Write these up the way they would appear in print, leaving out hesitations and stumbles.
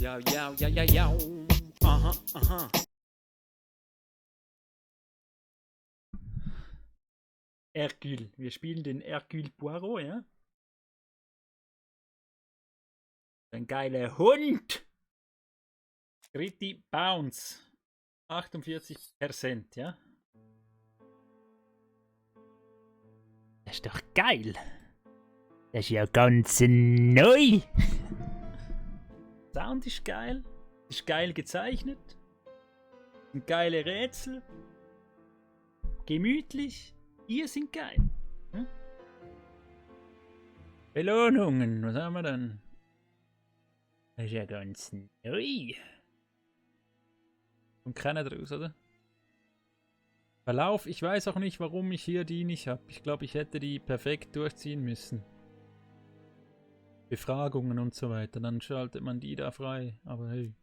ja, ja, ja, ja, ja. Aha, aha. Hercule. Wir spielen den Hercule Poirot, ja? Ein geiler Hund. Gritibaunz. 48%, ja? Das ist doch geil. Das ist ja ganz neu. Sound ist geil. Ist geil gezeichnet. Sind geile Rätsel. Gemütlich. Ihr sind geil. Hm? Belohnungen. Was haben wir dann? Das ist ja ganz neu. Und keiner draus, oder? Verlauf. Ich weiß auch nicht, warum ich hier die nicht habe. Ich glaube, ich hätte die perfekt durchziehen müssen. Befragungen und so weiter. Dann schaltet man die da frei. Aber hey.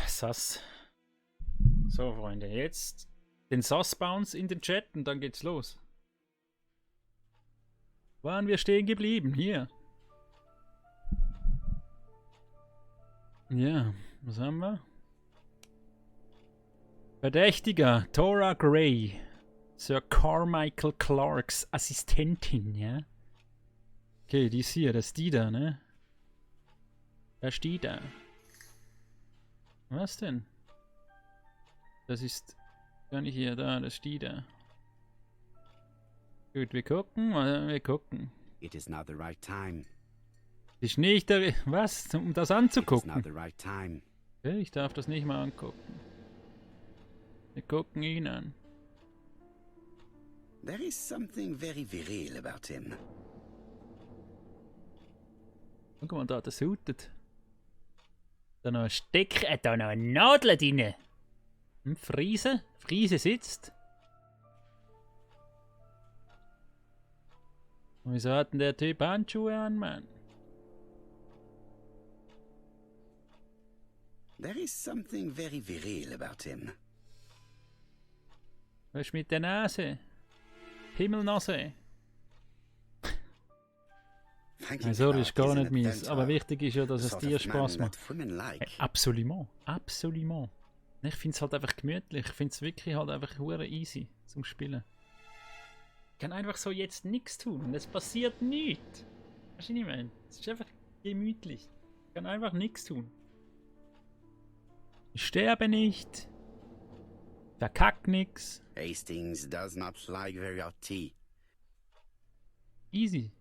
Sass. So, Freunde. Jetzt den Sass-Bounce in den Chat und dann geht's los. Waren wir stehen geblieben? Hier. Ja, was haben wir? Verdächtiger, Tora Gray. Sir Carmichael Clarks Assistentin, ja? Okay, die ist hier, das ist die da, ne? Da ist die da. Was denn? Das ist gar nicht hier, da, das ist die da. Gut, wir gucken. It is not the right time. Ist nicht der... Was? Um das anzugucken? It is not the right time. Okay, ich darf das nicht mal angucken. Wir gucken ihn an. There is something very viril about him. Guck mal da, das hutet. Da noch ein Steck, da noch eine Nadel drin. Friese? Friese sitzt. Und wieso hat denn der Typ Handschuhe an, Mann? There is something very viril about him. Was ist mit der Nase? Himmelnase. Sorry, ist gar nicht meins. Aber wichtig ist ja, dass es dir Spaß macht. Hey, absolument. Absolument. Ich finde es halt einfach gemütlich. Ich finde es wirklich halt einfach hure easy zum Spielen. Ich kann einfach so jetzt nichts tun und es passiert nichts. Weißt du, was ich meine? Es ist einfach gemütlich. Ich kann einfach nichts tun. Ich sterbe nicht. Verkack nix. Hastings does not like very hot tea. Easy.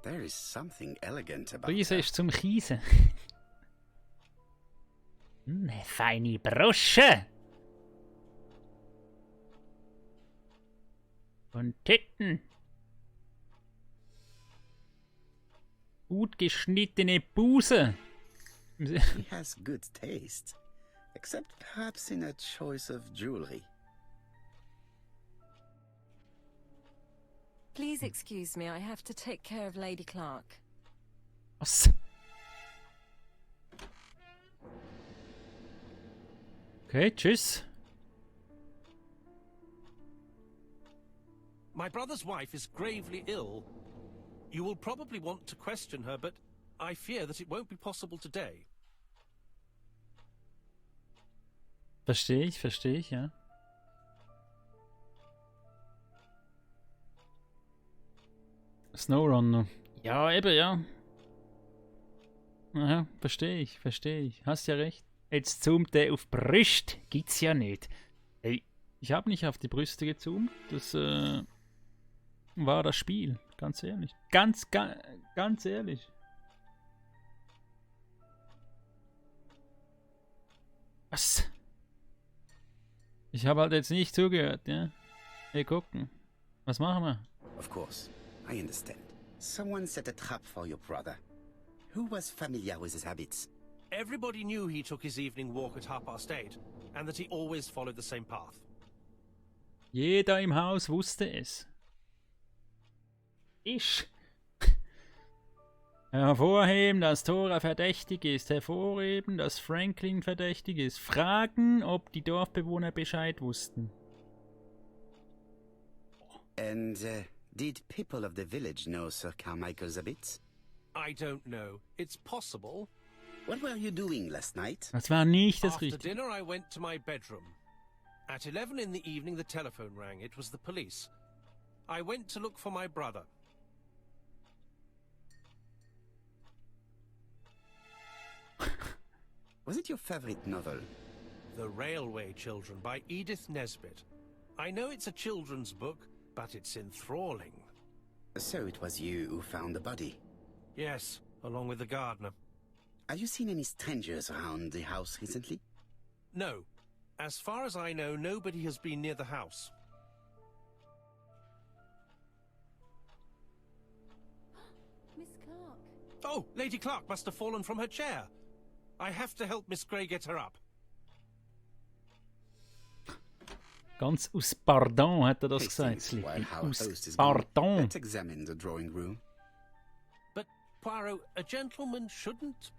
There is something elegant about Riese her. ist zum Kiesen. Eine feine Brosche. Und Titten. Gut geschnittene Busen. He has good taste, except perhaps in a choice of jewelry. Please excuse me, I have to take care of Lady Clark. Was? Okay, tschüss. My brother's wife is gravely ill. You will probably want to question her, but I fear that it won't be possible today. Verstehe ich, ja. Snowrunner. Ja, eben, ja. Aha, verstehe ich. Hast ja recht. Jetzt zoomt der auf Brüste. Gibt's ja nicht. Hey, ich habe nicht auf die Brüste gezoomt. Das war das Spiel. Ganz ehrlich. Ganz ehrlich. Was? Ich habe halt jetzt nicht zugehört, ja. Wir gucken. Was machen wir? Of course, I understand. Someone set a trap for your brother. Who was familiar with his habits? Everybody knew he took his evening walk at 8:30, and that he always followed the same path. Jeder im Haus wusste es. Ich. Hervorheben, dass Tora verdächtig ist. Hervorheben, dass Franklin verdächtig ist. Fragen, ob die Dorfbewohner Bescheid wussten. And did people of the village know Sir Carmichael's habits? I don't know. It's possible. What were you doing last night? Das war nicht das After Richtige. dinner, I went to my bedroom. At 11 in the evening, the telephone rang. It was the police. I went to look for my brother. Was it your favorite novel? The Railway Children by Edith Nesbit. I know it's a children's book, but it's enthralling. So it was you who found the body. Yes, along with the gardener. Have you seen any strangers around the house recently? No. As far as I know, nobody has been near the house. Miss Clark. Oh, Lady Clark must have fallen from her chair. I have to help Miss Grey get her up. Ganz aus Pardon hat er das gesagt. Hastings, while our Aus host is gone, Pardon. let's examine the drawing room. But, Poirot, a gentleman shouldn't...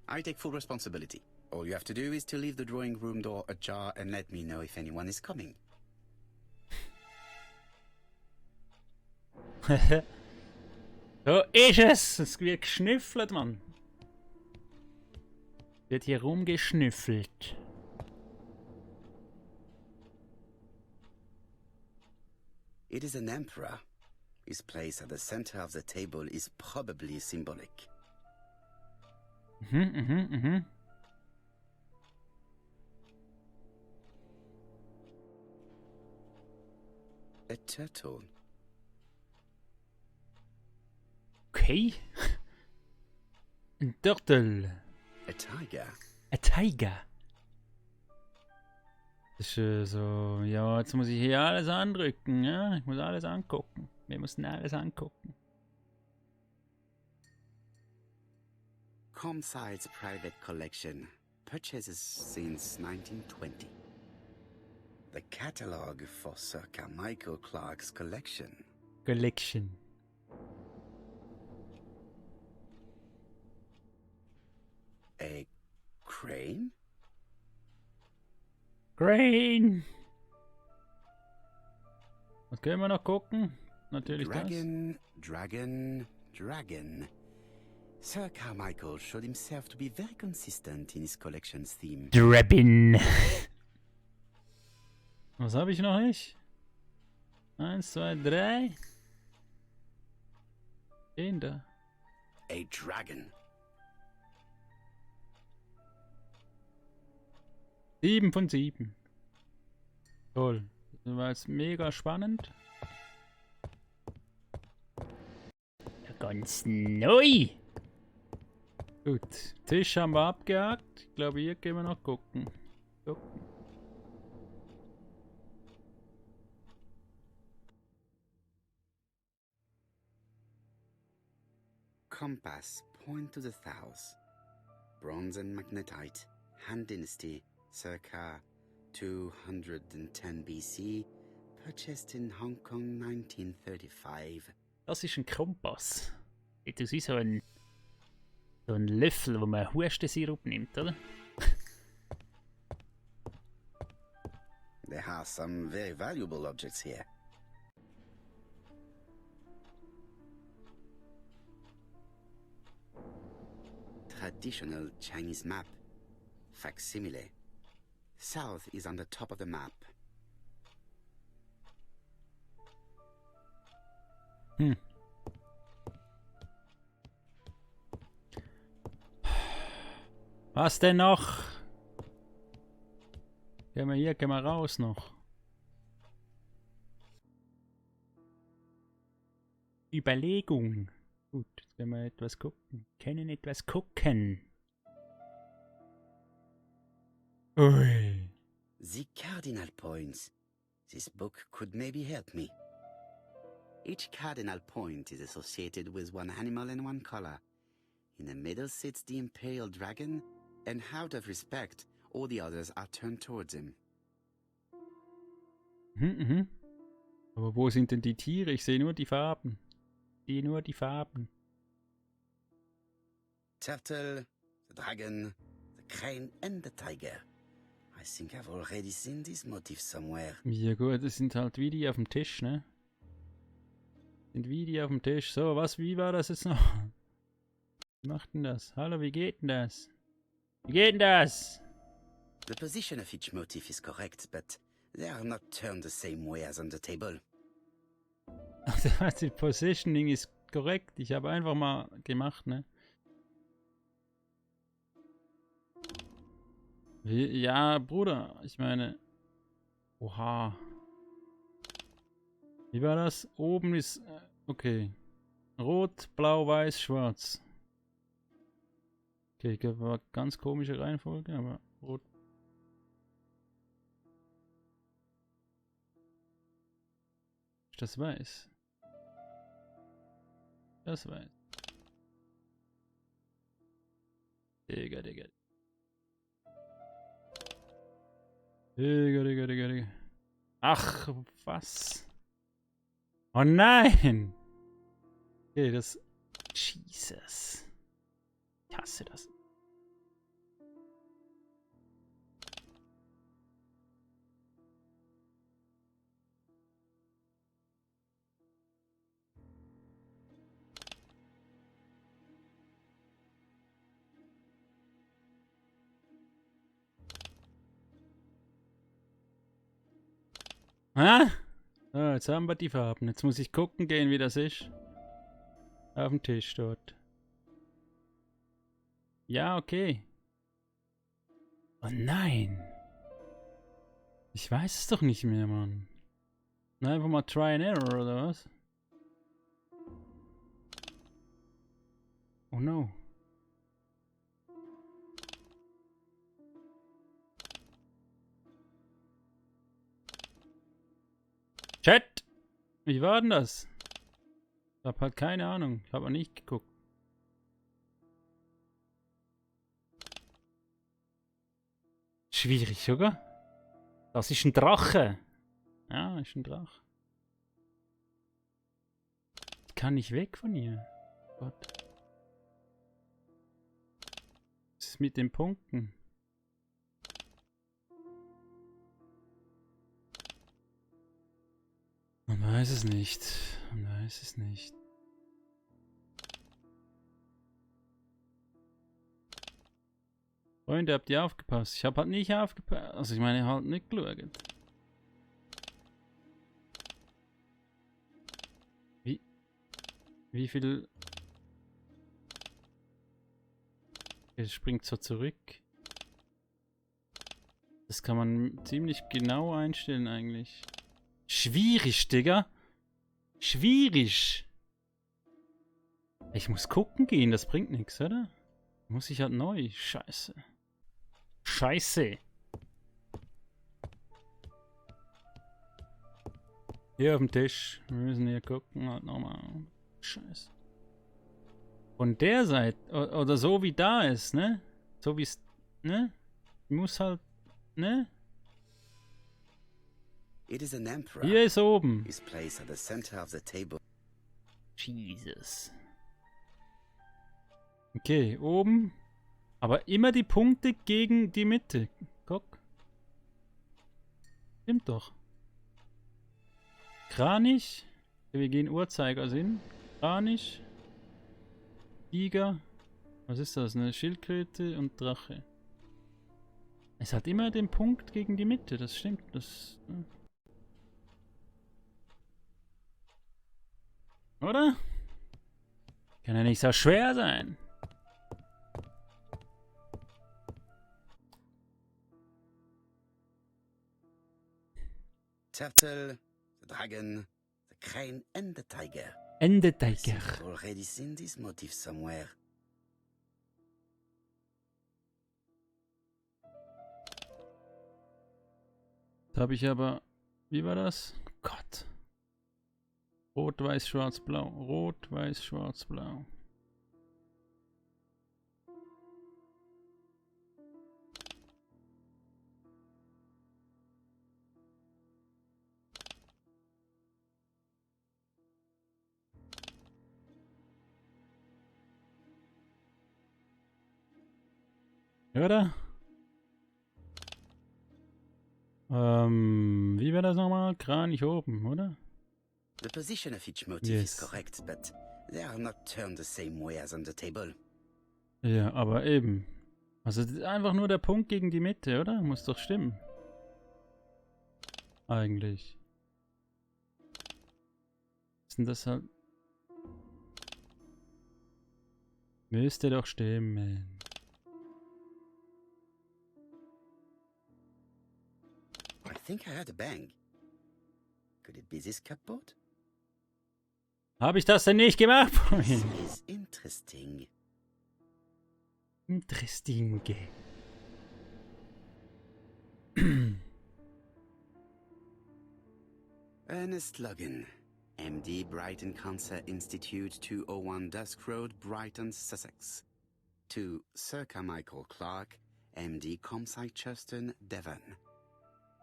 I take full responsibility. All you have to do is to leave the drawing room door ajar and let me know if anyone is coming. So ist es! Es wird geschnüffelt, Mann. Wird hier rumgeschnüffelt. It is an emperor. His place at the center of the table is probably symbolic. Mhm. A turtle. Okay. Ein Turtle. A tiger. Ein Tiger. Das ist so, ja, jetzt muss ich hier alles andrücken, ja? Ich muss alles angucken. Wir müssen alles angucken. Comside's private collection. Purchases since 1920. The catalogue for Sir Carmichael Clark's collection. Collection. A crane? Crane! Was können wir noch gucken? Natürlich Dragon. Sir Carmichael showed himself to be very consistent in his collection's theme. das. Drabbin. Was habe ich noch nicht? 1, 2, 3. Den da. A dragon. 7 von 7. Toll. Das war jetzt mega spannend. Ja, ganz neu. Gut. Tisch haben wir abgehakt. Ich glaube, hier gehen wir noch gucken. Compass, point to the south. Bronze and magnetite. Han Dynasty, circa 210 BC. Purchased in Hong Kong 1935. Das ist ein Kompass. Das ist so ein Löffel, wo man Hustensirup nimmt, oder? There are some very valuable objects here. Traditional Chinese map. Facsimile. South is on the top of the map. Was denn noch? Gehen wir raus noch. Überlegung. Gut, jetzt werden wir etwas gucken. Können etwas gucken. Ui. The cardinal points. This book could maybe help me. Each cardinal point is associated with one animal and one color. In the middle sits the imperial dragon, and out of respect, all the others are turned towards him. Aber wo sind denn die Tiere? Ich sehe nur die Farben. Turtle, the dragon, the crane, and the tiger. I think I've already seen this motif somewhere. Ja gut, das sind halt wie die auf dem Tisch, ne? So, wie war das jetzt noch? Wie macht denn das? Hallo, wie geht denn das? Wie geht denn das? The position of each motif is correct, but they are not turned the same way as on the table. Die Positioning ist korrekt. Ich habe einfach mal gemacht, ne? Wie, ja, Bruder, ich meine... Oha. Wie war das? Oben ist... Okay. Rot, blau, weiß, schwarz. Okay, das war ganz komische Reihenfolge, aber rot. Ist das weiß? Das weiß. Digga. Digga. Ach, was? Oh nein! Okay, das... Jesus. Ich hasse das. Ah? So, jetzt haben wir die Farben. Jetzt muss ich gucken gehen, wie das ist. Auf dem Tisch dort. Ja, okay. Oh nein. Ich weiß es doch nicht mehr, Mann. Einfach mal Try and Error, oder was? Oh no. Chat! Wie war denn das? Ich hab halt keine Ahnung. Ich habe nicht geguckt. Schwierig, oder? Das ist ein Drache. Ja, ist ein Drache. Ich kann nicht weg von ihr. Gott. Was ist mit den Punkten? Man weiß es nicht. Man weiß es nicht. Freunde, habt ihr aufgepasst? Ich habe halt nicht aufgepasst. Also ich meine halt nicht geschaut. Wie viel... Es springt so zurück. Das kann man ziemlich genau einstellen eigentlich. Schwierig, Digga. Schwierig. Ich muss gucken gehen, das bringt nichts, oder? Muss ich halt neu. Scheiße. Scheiße. Hier auf dem Tisch. Wir müssen hier gucken, halt nochmal. Scheiße. Von der Seite, oder so wie da ist, ne? So wie es, ne? Ich muss halt, ne? Hier ist oben. Jesus. Okay, oben. Aber immer die Punkte gegen die Mitte. Guck. Stimmt doch. Kranich. Wir gehen Uhrzeigersinn. Kranich. Tiger. Was ist das? Eine Schildkröte und Drache. Es hat immer den Punkt gegen die Mitte. Das stimmt. Das... Oder? Kann ja nicht so schwer sein. Turtle, the dragon, the crane and the tiger. And the tiger. I've already seen this motif somewhere. Da habe ich aber... Wie war das? Gott. Rot, weiß, schwarz, blau. Rot, weiß, schwarz, blau. Oder? Wie war das nochmal? Kranich oben, oder? The position of each motif is correct, but they are not turned the same way as on the table. Ja, aber eben. Also einfach nur der Punkt gegen die Mitte, oder? Muss doch stimmen. Eigentlich. Was ist denn das halt? Müsste doch stimmen. I think I heard a bang. Could it be this cupboard? Habe ich das denn nicht gemacht? This is interesting. Interesting. Ernest Logan, MD, Brighton Cancer Institute, 201 Dusk Road, Brighton, Sussex. To Sir Carmichael Clark, MD, Comsite Churstone, Devon.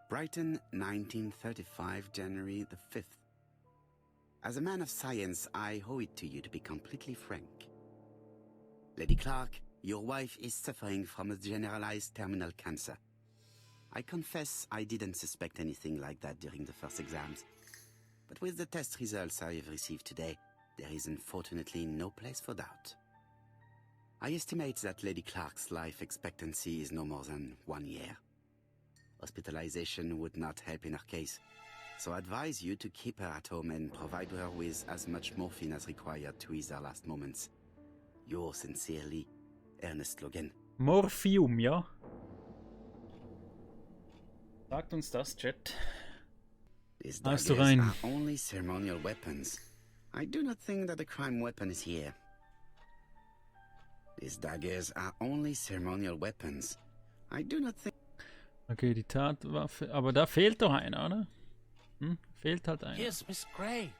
Brighton, 1935, January the 5th. As a man of science, I owe it to you to be completely frank. Lady Clark, your wife is suffering from a generalized terminal cancer. I confess I didn't suspect anything like that during the first exams. But with the test results I have received today, there is unfortunately no place for doubt. I estimate that Lady Clark's life expectancy is no more than 1 year. Hospitalization would not help in her case, so I advise you to keep her at home and provide her with as much morphine as required to ease her last moments. Yours sincerely, Ernest Logan. Morphium, ja? Sagt uns das, Chat. These Hast du daggers rein? are only ceremonial weapons. I do not think that a crime weapon is here. These daggers are only ceremonial weapons. I do not think... Okay, die Tatwaffe. Aber da fehlt doch einer, oder? Hm? Fehlt halt einer. Here's Miss Grey.